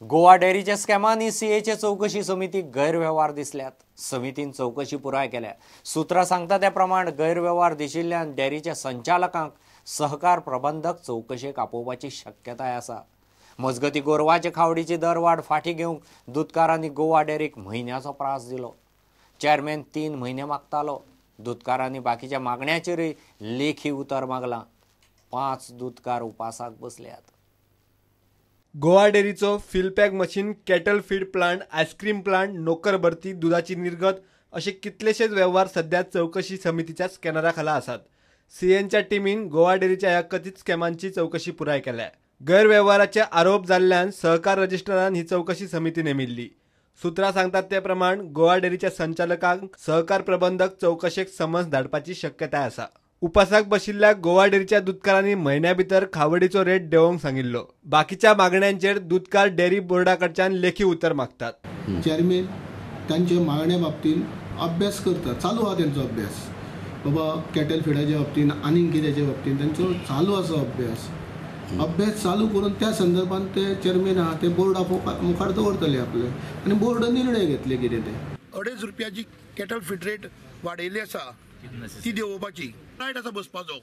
गोवा डेअरीच्या स्कॅमांनी सीएचे चवकशी समितीक गैरवेव्हार दिसल्यात. समितीन चवकशी पुराय केल्या. सूत्रां सांगता त्या प्रमाण गैरवेव्हार दिशिल्ल्यान डेअरीच्या संचालकांक सहकार प्रबंधक चवकशेक आपोवपाची शक्यताय आसा. मजगती गोरवाचे खावडीची दरवाड फाटी घेवंक दुदकारांनी गोवा डेअरीक म्हयन्याचो प्रास दिलो. चेअरमॅन 3 म्हयने मागतालो. दुदकारांनी बाकीच्या मागण्याचेरूय लेखी उतर मागलां. 5 दुदकार उपासाक बसल्यात. Goa डेअरीचो fill pack machine, cattle feed plant, ice cream plant, नोकर भरती, दुदाची निर्गत असे कितलेशेच व्यवहार सध्या चवकशी समितीच्या स्कॅनरा खाला आसात. सीएनच्या टीमीन गोवा डेअरीच्या ह्या कथीत स्कॅमांची चवकशी पुराय केल्या. गैरवेव्हाराचे आरोप जाल्ल्यान सहकार रजिस्ट्रारान ही चवकशी समिती नेमिल्ली. सूत्रां सांगतात ते प्रमाण गोवा डेअरीच्या संचालकांक सहकार प्रबंधक चवकशेक समन्स धाडपाची शक्यताय आसा. उपासाक बशिल्ल्या गोवा डेअरीच्या दुदकारांनी म्हयन्या भितर खावडीचो रेट देंवोवंक सांगिल्लो. बाकीच्या मागण्यांचेर दुदकार डेअरी बोर्डा कडच्यान लेखी उतर मागतात. चेअरमॅन तांच्या मागण्या बाबतीन अभ्यास करता, चालू आहा तेंचो अभ्यास. बाबा कॅटल फिडाच्या बाबतीन आनीक कित्याच्या बाबतीन तेंचो चालू आसा अभ्यास. अभ्यास चालू करून त्या संदर्भात ते चेअरमॅन आहा ते बोर्डा मुखार दवरतले आपले आनी बोर्ड निर्णय घेतले कितें ते. 2.5 रुपयाची कॅटल फीड रेट वाडयल्ली आसा ती देंवोवपाची रायट आसा बसपाचो.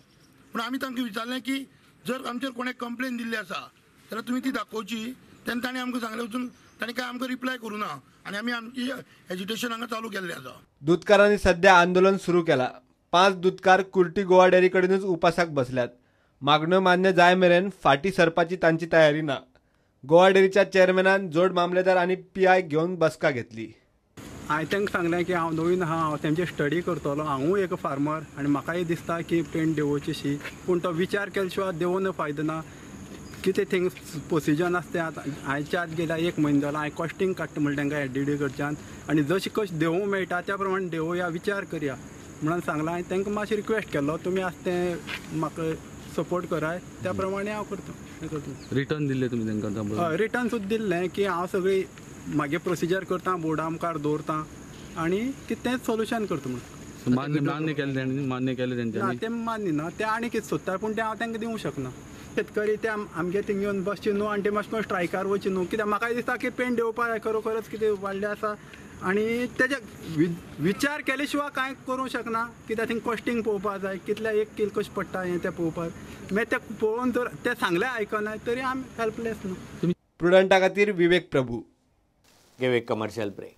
पूण आमी तांकां विचारलें की जर आमचेर कोणें कंप्लेन दिल्ली आसा जाल्यार तुमी ती दाखोवची. तेन्ना तांणी आमकां सांगलें वचून तांणी कांय आमकां रिप्लाय करूं ना आनी आमी आमची एज्युटेशन हांगा चालू केल्लें आसा. दुदकारांनी सध्या आंदोलन सुरू केलां. 5 दुदकार कुर्टी गोवा डेअरी कडेनूच उपासाक बसल्यात. मागण्यो मान्य जाय मेरेन फाटीं सरपाची तांची तयारी ना. गोवा डेअरीच्या चेअरमॅनान जोड मामलेदार आनी पीआय घेवन बसका घेतली. हांवें तांकां सांगलें की हांव नवीन आहा, हांव तेंचे स्टडी करतलो, हांवूय एक फार्मर आनी म्हाकाय दिसता की पेंट देंवोवची शी, पूण तो विचार केले शिवाय देंवोवन फायदो ना. कितें थिंग प्रोसिजर आसा तें आतां हांवें चार्ज केल्या 1 म्हयनो जालो. हांवें कॉस्टींग काडटा म्हणलें तांकां एडीडी कडच्यान आनी जशी कशी देंवोवंक मेळटा त्या प्रमाणे देंवोवया, विचार करया म्हणून सांगलां. हांवें तांकां मातशें रिक्वेस्ट केल्लो तुमी आसा तें म्हाका सपोर्ट कराय, त्या प्रमाणे हांव करता. रिटर्न दिल्लें तुमी तांकां? हय, रिटर्न सुद्दां दिल्लें की हांव सगळी मागे प्रोसिजर करता, बोर्डा मुखार दवरता आनी कितेंच सोल्युशन करता म्हणून. मान्य केलें तेणी? मान्य केलें तेंच्यांनी? ना, तें मान्य ना, तें आनी कितें सोदता पूण तें हांव तांकां दिवंक शकना. शेतकरी ते आमगे थिंग येवन बसचे न्हू आनी ते मातशें स्ट्रायकार वचचे न्हू, कित्याक म्हाकाय दिसता की पेंट देंवपाक खरोखरच कितें वाडलें आसा आनी तेजे विचार केले शिवाय कांय करूंक शकना. कित्याक थिंग कॉस्टींग पळोवपाक जाय, कितल्या 1 कील कशें पडटा हें तें पळोवपाक. मागीर तें पळोवन जर तें सांगलें आयकना तरी आमी हेल्पलेस न्हू. प्रुडंटा खातीर विवेक Prabhu. Give a commercial break.